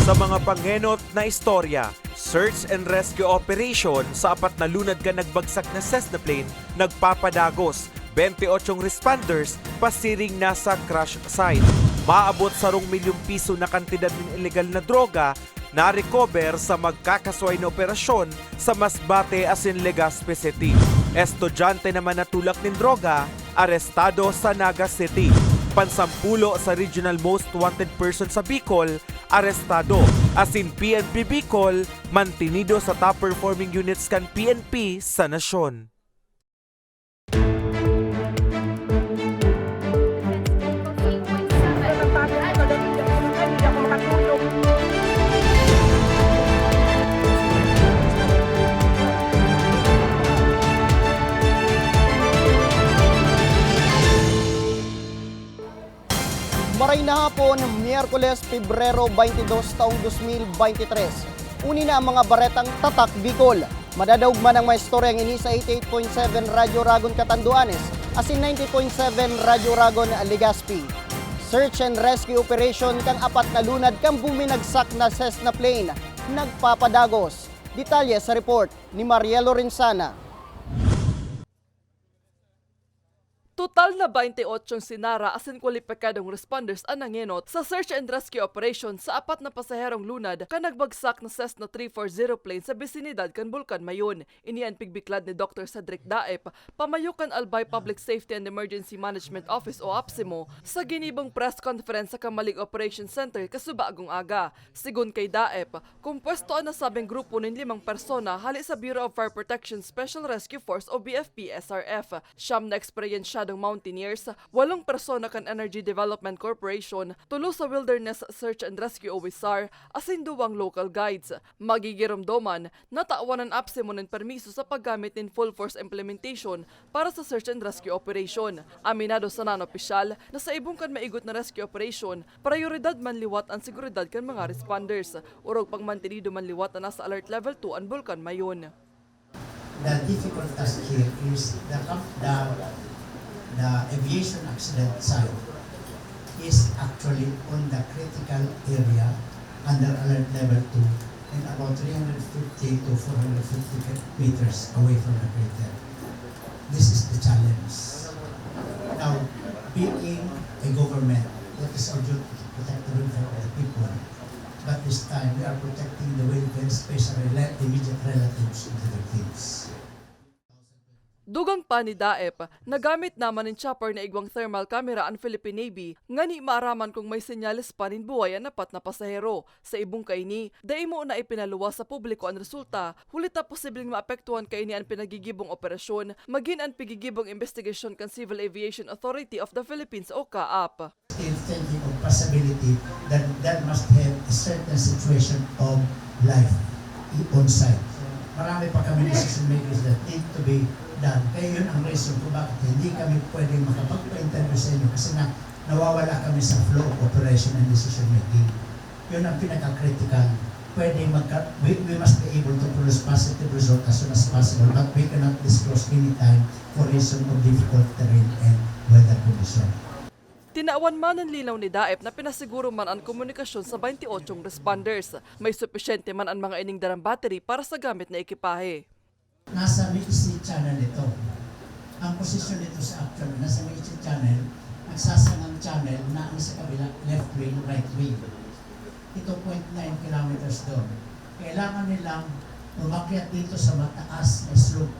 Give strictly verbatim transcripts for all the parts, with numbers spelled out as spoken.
Sa mga pangenot na istorya, search and rescue operation sa apat na lunad kan nagbagsak na Cessna plane nagpapadagos, bente otsong responders pasiring na sa crash site. Maabot sarong milyong piso na kantidad nin ilegal na droga na-recover sa magkakasuway na operasyon sa Masbate asin Legazpi City. Estudyante na manatulak nin droga, arestado sa Naga City. Pansampulo sa Regional Most Wanted Person sa Bicol, arestado. Asin P N P Bicol, mantinido sa top performing units kan P N P sa nasyon. Maray na hapon, Miyerkules, Pebrero twenty-dos, taong dos mil bente tres. Uni na ang mga baretang Tatak Bicol. Madadaog man ang mga istoryang ini sa eighty-eight point seven Radyo Ragon Catanduanes asin ninety point seven Radyo Ragon Legazpi. Search and rescue operation kan apat na lunad kan buminagsak na Cessna plane nagpapadagos. Detalye sa report ni Maria Lorenzana. Total na bente otsong sinara asin kwalipikadong responders an nangenot sa search and rescue operation sa apat na pasaherong lunad kan nagbagsak na Cessna three four zero plane sa bisinidad kan Bulkan Mayon. Ini an pigbiklad ni Doktor Cedric Daep, pamayo kan Albay Public Safety and Emergency Management Office o APSEMO, sa ginibong press conference sa Camalig Operation Center kasubagong aga. Segun kay Daep, kompuesto an nasabing grupo nin limang persona hale sa Bureau of Fire Protection Special Rescue Force o B F P S R F, siyam na eksperyensyadong mountaineers, walong persona kan Energy Development Corporation, tulo sa Wilderness Search and Rescue o WISAR, asin duwang local guides. Magigiromdoman, natawan an APSEMO nin permiso sa paggamit nin full force implementation para sa search and rescue operation. Aminado sana an opisyal na sa ibong kan maigot na rescue operation, prayoridad man liwat an seguridad kan mga responders. Orog pang mantinido man liwat na nasa Alert Level two an Bulkan Mayon. The difficult task here is the, the, the aviation accident site is actually on the critical area under Alert Level two and about three hundred fifty to four hundred fifty meters away from the crater. This is the challenge. Now, being a government, what is our duty? To protect the welfare of the people. But this time, we are protecting the welfare, especially rela-, immediate relatives of the victims. Dugang pa ni Daep, nagamit naman nin chopper na igwang thermal camera an Philippine Navy ngani maaraman kung may senyales pa nin buhay an apat na pasahero. Sa ibong kaini, dai mo na ipinaluwas sa publiko an resulta, huli ta posibleng maapektuhan kaini an pinagigibong operasyon, magin an pigigibong imbestigasyon kan Civil Aviation Authority of the Philippines o CAAP. Still thinking of possibility that that must have a certain situation of life i-, on site. Marami pa kami decision makers that need to be done. Kaya yun ang reason kung bakit hindi kami pwedeng makapagpa-interview sa inyo kasi na nawawala kami sa flow of operation and decision making. Yun ang pinaka-critical. Pwede magka-, we, we must be able to produce positive result as soon as possible, but we cannot disclose any time for reason of difficult terrain and weather condition. Tinawan man nin linaw ni Daep na pinasiguro man an komunikasyon sa baynte otsong responders. May supisyente man an mga ining darang battery para sa gamit na ekipahe. Nasa Meishi Channel ito. Ang posisyon nito sa actual, nasa Meishi Channel, nagsasangang channel na ang sa kabila, left wing, right wing. Ito, point nine kilometers doon. Kailangan nilang umakyat dito sa mataas na slope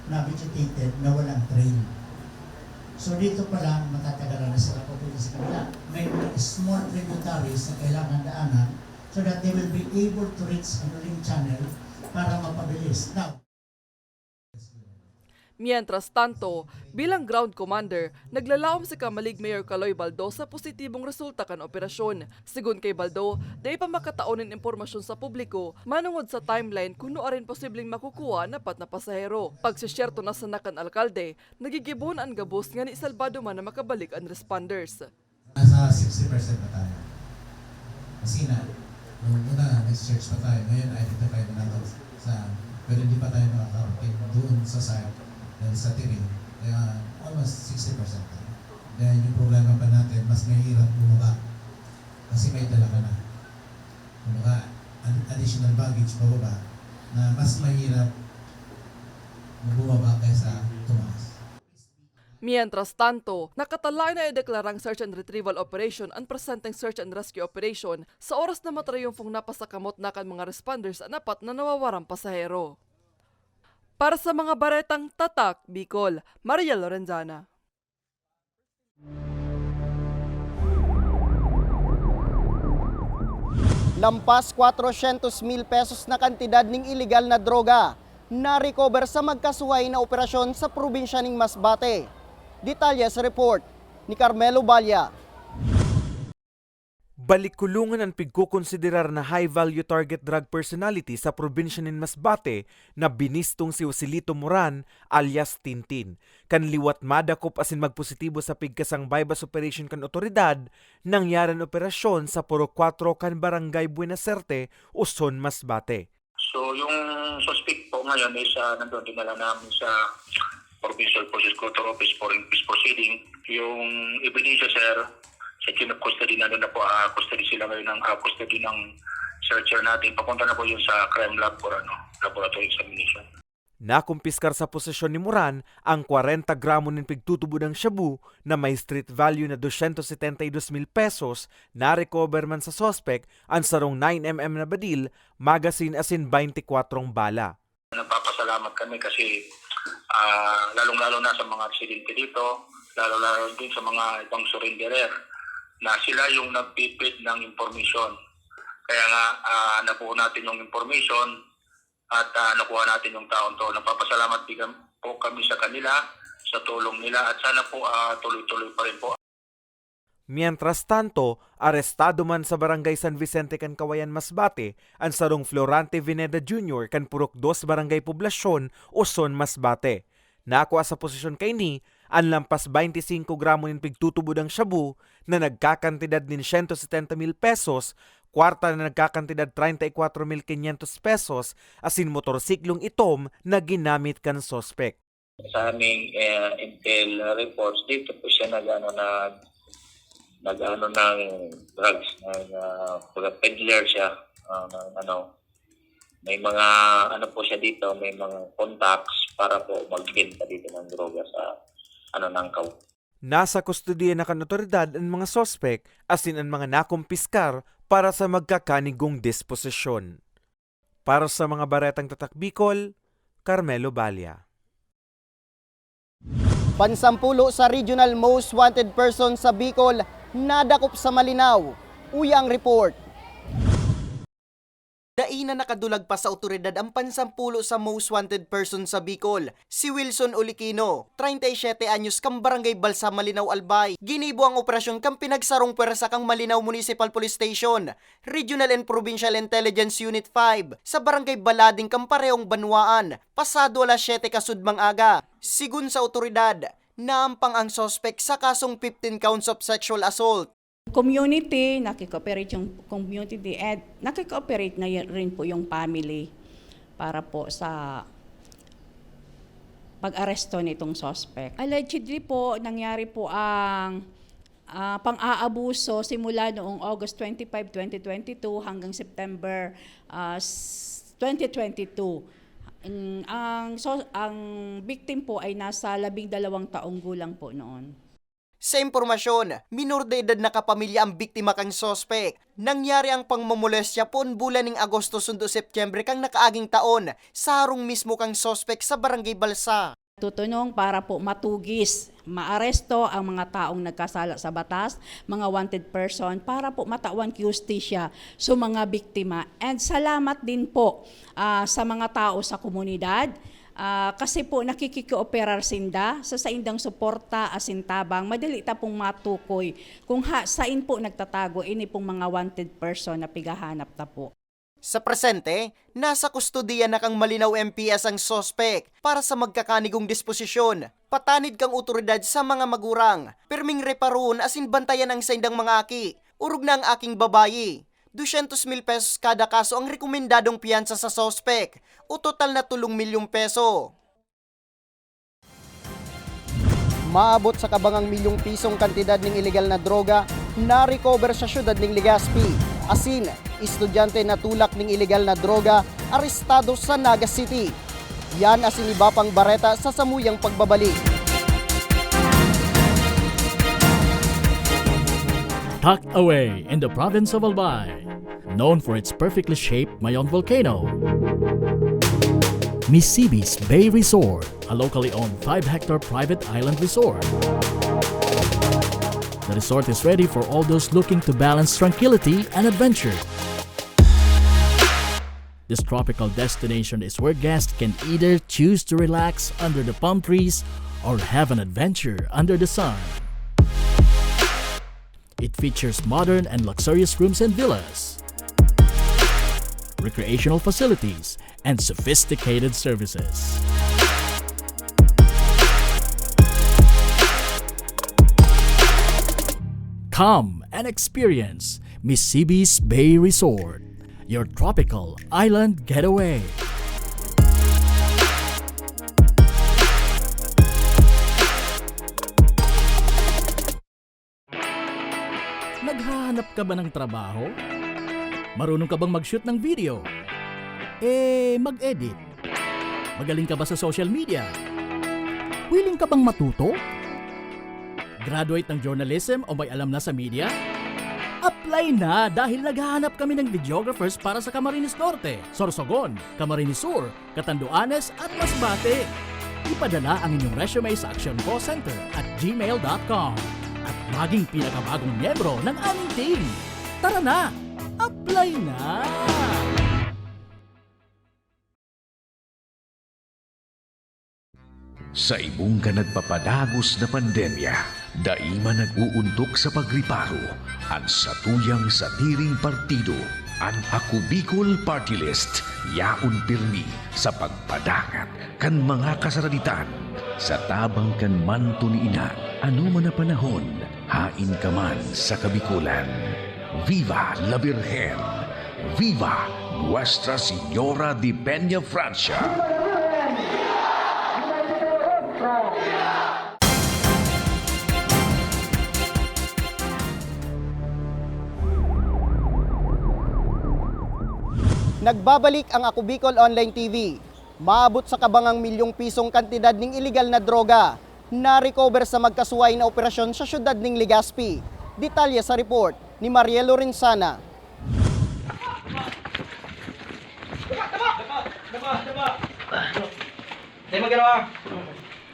na vegetated na walang trail. So dito pa lang, matatagalan na sila papunta sa kabila. May mga small tributaries na kailangan daanan so that they will be able to reach an uling channel para mapabilis. Now, Mientras tanto, bilang ground commander, naglalaom si Camalig Mayor Kaloy Baldo sa positibong resulta kan operasyon. Segun kay Baldo, dai pa makatao nin impormasyon sa publiko manongod sa timeline kun nuarin posibleng makukuha an apat na pasahero. Pagsisyerto na sana kan alkalde, nagigibohon an gabos ngani salbado man na makabalik an responders. Nasa sixty percent na tayo. Kasi na, nung una, nag-search pa tayo. Ngayon, identify na natin sa, pero hindi pa tayo nakakarating doon sa site dahil sa terrain. Kaya, almost sixty percent tayo. Then, yung problema pa natin, mas mahirap bumaba kasi may dala ka na. Kung Ng baggage pababa na mas mahirap na bumaba kaysa tumaas. Mientras tanto, nakatalae na ideklarang search and retrieval operation an presenteng search and rescue operation sa oras na matriyumfong napasakamot na kan mga responders an apat na nawawarang pasahero. Para sa mga baretang Tatak Bicol, Maria Lorenzana. Lampas kwatrosyentos mil pesos na kantidad ning iligal na droga na-recover sa magkasuhay na operasyon sa probinsya ning Masbate. Detalye sa report ni Carmelo Balla. Balikkulongan an pigkokonsiderar na high-value target drug personality sa probinsya nin Masbate na binistong si Joselito Moran alias Tintin. Kan liwat madakop asin magpositibo sa pigkasang buy-bust operation kan otoridad, nangyari an operasyon sa Purok Kuwatro kan Barangay Buenaserte, Oson, Masbate. So, yung suspect po ngayon is ah, nandun, dinala namin sa Provincial Prosecutor Office for Inquest Proceeding. Yung ebidensya, sir, sa chain of custody, nandun na po, ah, custody sila ngayon ng ah, custody ng searcher natin. Papunta na po yun sa crime lab for ano, laboratory examination. Nakumpiskar sa posesyon ni Moran ang kwarenta gramo nin pigtutubod ang shabu na may street value na dosyentos setenta y dos mil pesos. Na-recover man sa suspek an sarong nine M M na badil, magazine asin baynti kwatrong bala. Nagpapasalamat kami kasi ah, lalong-lalo na sa mga residente dito, lalo-lalo din sa mga ibang surrenderer na sila yung nagpipid ng information. Kaya nga, ah, nabuo natin yung information at ah, nakuha natin yung taon to. Nagpapasalamat din po kami sa kanila, sa tulong nila, at sana po ah, tuloy-tuloy pa rin po. Mientras tanto, arestado man sa Barangay San Vicente kan Cauayan, Masbate, an sarong Florante Vineda Junior kan Purok Dos, Barangay Poblacion, Oson, Masbate. Nakua sa posesyon kaini an lampas baynti singko gramo nin pigtutubod ang shabu na nagkakantidad nin siyento setenta mil pesos, kwarta na nagkakantidad treinta y cuatro mil quinientos pesos, asin motorsiklong itom na ginamit kan suspek. Sa aming eh, intel reports, dito po siya nag-ano na nag-ano ng drugs, nag uh, peddler siya, uh, ng, ano, may mga ano po siya dito, may mga contacts para po magbenta dito ng droga sa ano ng Cauayan. Nasa kustodiya na kan otoridad an mga suspek asin an mga nakumpiskar para sa magkakanigong disposisyon. Para sa mga Baretang Tatak Bicol, Carmelo Balla. Pansampulo sa Regional Most Wanted Person sa Bicol nadakop sa Malinao. Uya ang report. Dai na nakadulag pa sa otoridad ang pansampulo sa most wanted person sa Bicol, si Wilson Ulikino, treinta y siete anyos, kan Barangay Balsa, Malinao, Albay. Ginibo ang operasyon kan pinagsarong pwersa kan Malinao Municipal Police Station, Regional and Provincial Intelligence Unit five, sa Barangay Balading kan parehong banwaan, pasado alas siyete kasudmang aga. Sigon sa otoridad, naampang ang suspek sa kasong fifteen counts of sexual assault. Community, nakikooperate yung community, and nakikooperate na rin po yung family para po sa pag-aresto nitong suspect. Allegedly po, nangyari po ang ah, pang-aabuso simula noong August twenty-five, twenty twenty-two hanggang September ah, s- twenty twenty-two. Ang, ang, so, ang victim po ay nasa labing dalawang taong gulang po noon. Sa impormasyon, minor de edad na kapamilya ang biktima kan suspek. Nangyari ang pangmomolestya poon bulan ning Agosto sundo Setyembre kan nakaaging taon, sa harong mismo kan suspek sa Barangay Balsa. Tutunong para po matugis, maaresto ang mga taong nagkasala sa batas, mga wanted person, para po matawan ki hustisya sa mga biktima. And salamat din po ah, sa mga tao sa komunidad. Ah, kasi po nakikikooperar sinda sa saindang suporta asin tabang, madali ta pong matukoy kung ha, sain po nagtatago ini pong mga wanted person na pigahanap ta po. Sa presente, nasa kustodiya na kan Malinao M P S ang suspek para sa magkakanigong disposisyon. Patanid kan otoridad sa mga magurang, pirming reparoon asin bantayan ang saindang mga aki, orog na ang aking babayi. Dosyentos mil pesos kada kaso ang rekomendadong piyansa sa suspek, o total na tolong milyong peso. Maabot sa kabangang milyong pisong kantidad ning ilegal na droga na-recover sa siyudad ning Legazpi, asin Estudyante na tulak ning ilegal na droga, arestado sa Naga City. Yan asin iba pang bareta sa samuyang pagbabalik. Tucked away in the province of Albay, known for its perfectly shaped Mayon volcano, Misibis Bay Resort, a locally owned five-hectare private island resort. The resort is ready for all those looking to balance tranquility and adventure. This tropical destination is where guests can either choose to relax under the palm trees or have an adventure under the sun. It features modern and luxurious rooms and villas, recreational facilities, and sophisticated services. Come and experience Misibis Bay Resort, your tropical island getaway. Naghahanap ka ba ng trabaho? Marunong ka bang mag-shoot ng video? Eh, mag-edit? Magaling ka ba sa social media? Willing ka bang matuto? Graduate ng journalism o may alam na sa media? Apply na, dahil naghahanap kami ng videographers para sa Camarines Norte, Sorsogon, Camarines Sur, Catanduanes at Masbate. Ipadala ang inyong resume sa actioncallcenter at gmail dot com at maging pinakabagong miyembro ng aming team. Tara na! Apply na! Sa ibong kan nagpapadagos na pandemya, dai man nag-uuntok sa pagriparo an satuyang sadiring partido. An Ako Bicol Party List yaon pirmi sa pagpadangat kan mga kasaraditan sa tabang kan manto ni Ina. Ano man na panahon, hain ka man sa Kabikolan. Viva la Virgen! Viva Nuestra Señora de Peña Francia! Nagbabalik ang Ako Bicol Online T V. Maabot sa kabangang milyong pisong kantidad ning iligal na droga na-recover sa magkasuway na operasyon sa siyudad ning Legazpi. Detalye sa report ni Mariel Lorenzana.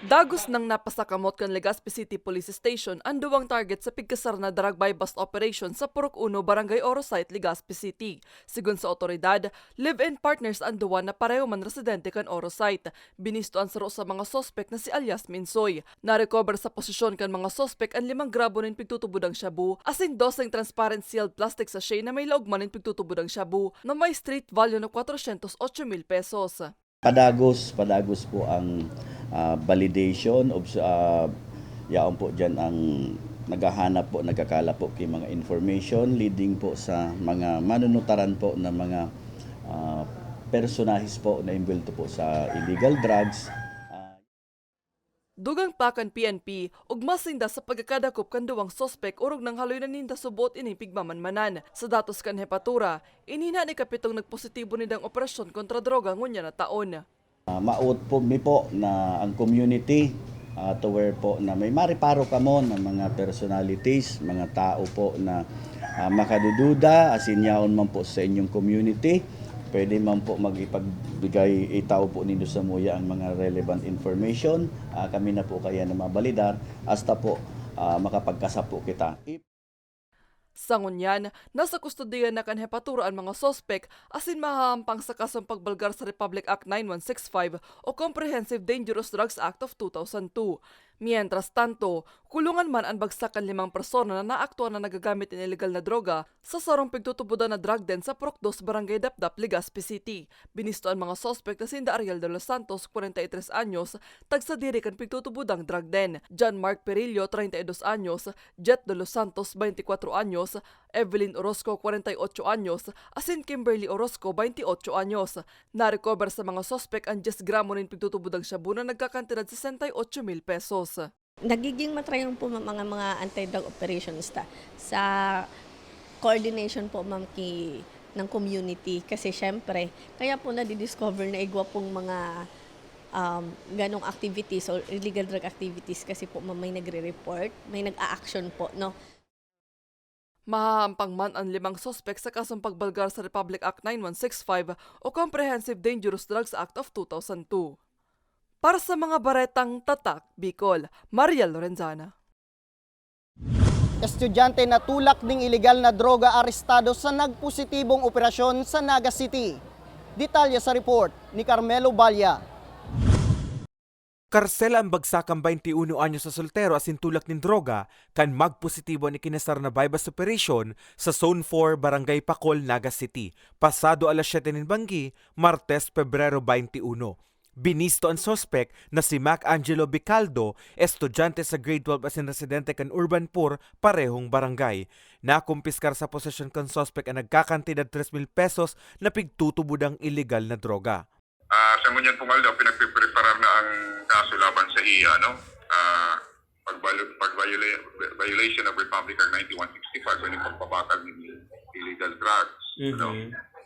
Dagos nang napasakamot kan Legazpi City Police Station an duwang target sa pigkasar na drug buy-bust operation sa Purok Uno, Barangay Oro Site, Legazpi City. Sigon sa otoridad, live-in partners an duwa na pareho man residente kan Oro Site. Binisto an saro sa mga suspek na si alias Minsoy. Na-recover sa posesyon kan mga suspek an limang gramo nin pigtutubodang shabu, asin doseng transparent sealed plastic sachet na may laog man nin pigtutubodang shabu, na may street value na kwatrosyentos otso mil pesos. Padagos, padagos po ang, ah, validation of, ah, yaon po diyan ang naghahanap po, nagkakala po ki mga information leading po sa mga manunutaran po na mga, ah, personahes po na imbwelto po sa illegal drugs. Ah, Dugang pa kan P N P, ugma sinda sa pagkakadakop kan duwang suspek, orog nang haloy na ninda subot ining pigmamanmanan. Sa datos kan hepatura, ini na an ikapitong nagpositibo nindang operasyon kontra droga ngunyan na taon. Ah, maot po mi po na ang community, ah, to where po na may mariparo kamo na mga personalities, mga tao po na, ah, makadududa, asin yaon man po sa inyong community, pwede man po mag-ipagbigay, itao po nindo samuya ang mga relevant information. Ah, kami na po kaya na mabalidar hasta po, ah, makapagkasap po kita. Sa ngunyan, nasa kustodiya na kan hepatura an mga suspek asin mahahampang sa kasong pagbalgar sa Republic Act nine one six five o Comprehensive Dangerous Drugs Act of two thousand two. Mientras tanto, kulungan man an bagsak kan limang persona na naaktuhan na nagagamit nin iligal na droga sa sarong pigtutubodan na drug den sa Purok Dos, Barangay Dapdap, Legazpi City. Binisto an mga suspek na sinda Ariel de los Santos, kwarenta y tres anyos, tagsadiri kan pigtutubodang drug den, John Mark Perillo, treinta y dos anyos, Jet de los Santos, veinticuatro anyos, Evelyn Orozco, kwarenta y ocho anyos, asin Kimberly Orozco, veintiotso anyos. Na-recover sa mga suspek an dyes gramo nin pigtutubodang shabu na nagkakantidad sesenta y ocho mil pesos. Nagiging matrayon po, ma'am, ang mga anti-drug operations ta sa coordination po, ma'am, ki ng community. Kasi siyempre, kaya po nadidiscover na igwa pong mga, um, ganong activities or illegal drug activities kasi po ma-, may nagre-report, may nag-a-action po, no? Mahahampang man an limang suspek sa kasong pagbalgar sa Republic Act nine one six five o Comprehensive Dangerous Drugs Act of two thousand two. Para sa mga baretang Tatak Bicol, Maria Lorenzana. Estudyante na tulak ning ilegal na droga arestado sa nagpositibong operasyon sa Naga City. Detalye sa report ni Carmelo Balla. Karsela an bagsak kan baynte uno anyos na soltero asin tulak nin droga kan magpositibo an ikinasar na buy-bust operation sa Zone four, Barangay Pacol, Naga City, pasado alas siyete nin banggi, Martes, Pebrero baynte uno. Binisto an suspek na si Mac Angelo Bicaldo, estudyante sa grade twelve asin residente kan Urban Poor, parehong barangay. Nakumpiskar sa posesyon kan suspek an nagkakantidad tres mil pesos na pigtutubod ang ilegal na droga. Ah, sa ngunyan pong aldaw, pinagpipreparar na ang kaso laban sa iya, no? Ah, pag-, pag-viola-, violation of Republic Act ninety-one sixty-five, o yung pagpabakal ng illegal drugs, no?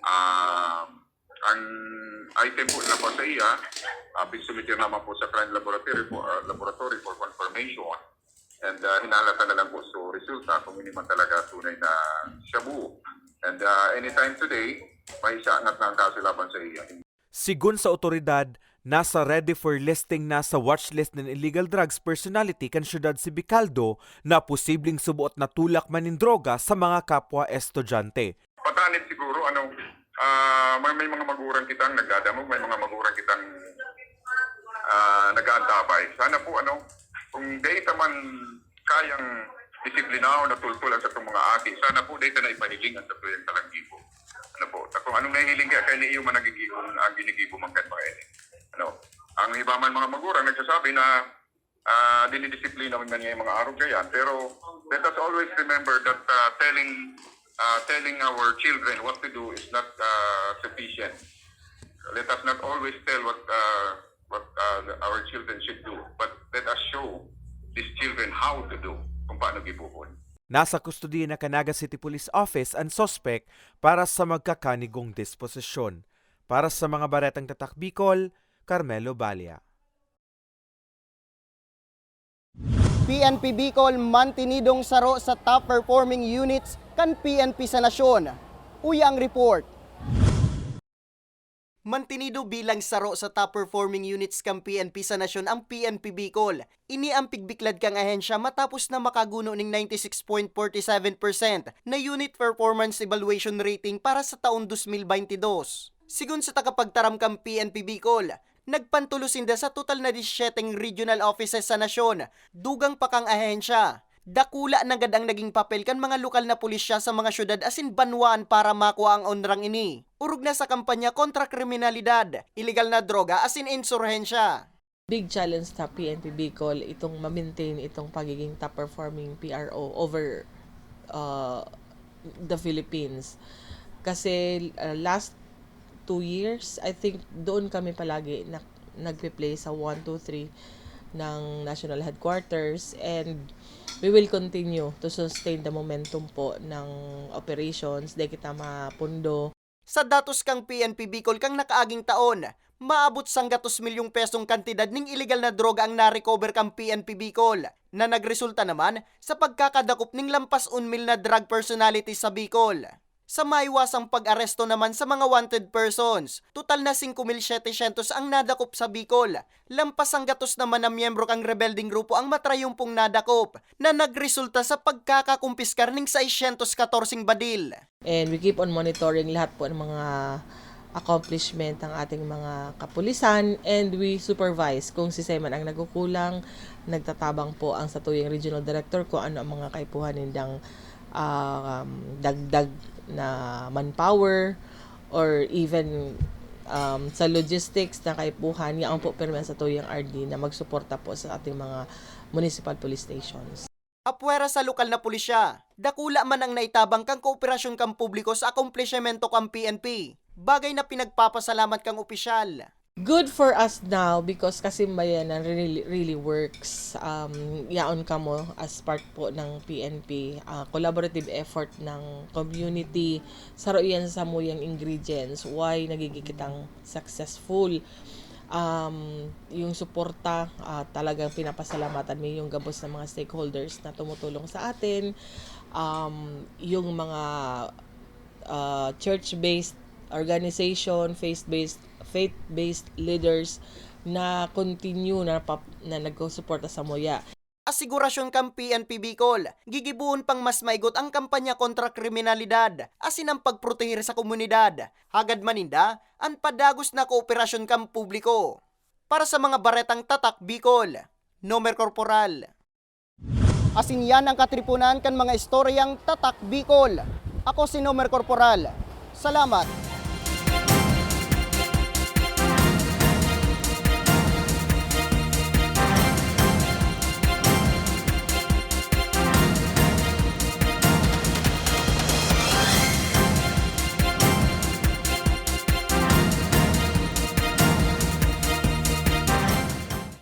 Ah, ang item po na po sa iya, ah, pinsumite naman po sa crime laboratory for, ah, laboratory for confirmation. And ah, hinahalata na lang po sa resulta kung hindi man talaga tunay na shabu. And ah, anytime today, may isaangat na ang kaso laban sa iya. Sigon sa otoridad, nasa ready for listing na sa watchlist nin illegal drugs personality kan syudad si Bicaldo na posibleng suboot na tulak man nin droga sa mga kapwa estudyante. Patanid siguro, ano, ah, may, may mga magurang kitang nagdadangog, may mga magurang kitang ah, nag-aantabay. Sana po, ano, kung data man kayang disiplinahon na tultol ang satong mga aki, sana po data na ipahiling ang satuyang kalanggibo. Ano po, ta kung anong nahihiling kaya kayo ni iyo man nagigibo, ang ginigibo man kan mga ini. Ano, ang iba man mga magurang nagsasabi na ah, dinidisiplina man niya yung mga arog kaya. Pero let us always remember that ah, telling ah, telling our children what to do is not ah, sufficient. Let us not always tell what ah, what ah, our children should do, but let us show these children how to do, kung paano gibuhon. Nasa kustodiya na kan Naga City Police Office an suspek para sa magkakanigong disposisyon. Para sa mga baretang Tatak Bicol, Carmelo Balia. P N P Bicol mantinidong saro sa top performing units kan P N P sa nasyon. Uya ang report. Mantinido bilang saro sa top performing units kan P N P sa nasyon ang P N P Bicol. Ini ang pigbiklad kan ahensya matapos na makaguno ning ninety six point forty seven percent na unit performance evaluation rating para sa taon dos mil baynte dos. Sigon sa tagapagtaram kan P N P Bicol, nagpantulos sinda sa total na disisiyeteng regional offices sa nasyon, dugang pa kan ahensya. Dakula nanggad ang naging papel kan mga lokal na pulisya sa mga syudad asin banwaan para makua ang onrang ini. Orog na sa kampanya kontra kriminalidad, ilegal na droga asin insurhensya. Big challenge sa P N P Bicol itong ma-maintain itong pagiging top performing P R O over uh, the Philippines. Kasi uh, last two years, I think doon kami palagi na, nagpe-play sa one, two, three ng national headquarters, and we will continue to sustain the momentum po ng operations. Di kita mapundo. Sa datos kan P N P Bicol kan nakaaging taon, maabot sanggatos milyong pesong kantidad ning ilegal na droga ang na-recover kan P N P Bicol, na nagresulta naman sa pagkakadakop ning lampas un mil na drug personality sa Bicol. Sa maiwasang pag-aresto naman sa mga wanted persons, total na singko mil setecientos ang nadakop sa Bicol. Lampas sanggatos naman na miyembro kan rebeldeng grupo ang matrayumpong nadakop, na nagresulta sa pagkakakumpiskar ning seiscientos katorseng badil. And we keep on monitoring lahat po ng mga accomplishment ng ating mga kapulisan, and we supervise kung sisay man ang nagkukulang. Nagtatabang po ang satuyang regional director kung ano ang mga kaipuhan nindang um, dagdag na manpower or even um, sa logistics na kaipuhan. Yaon po pirmi ang satuyang R D na magsuporta po sa ating mga municipal police stations. Apwera sa lokal na pulisya, dakula man ang naitabang kan kooperasyon kan publiko sa akomplisyemento kan P N P, bagay na pinagpapasalamat kan opisyal. Good for us now because Kasimbayanan really, really works. Um, yaon kamo as part po ng P N P, ah, collaborative effort ng community. Saro iyan sa samuyang ingredients why nagiging kitang successful. Um, yung suporta, ah, talagang pinapasalamatan mi yung gabos na mga stakeholders na tumutulong sa atin. Um, yung mga, ah, church-based organization, faith-based, faith-based leaders na continue na pap-, na nagsusuporta samuya. Asigurasyon kan P N P Bicol, gigibohon pang mas maigot ang kampanya kontra kriminalidad asin ang pagproteher sa komunidad. Hagad maninda an padagos na kooperasyon kan publiko. Para sa mga baretang Tatak Bicol, Nomer Corporal. Asin yan ang katripunan kan mga istoryang Tatak Bicol. Ako si Nomer Corporal. Salamat.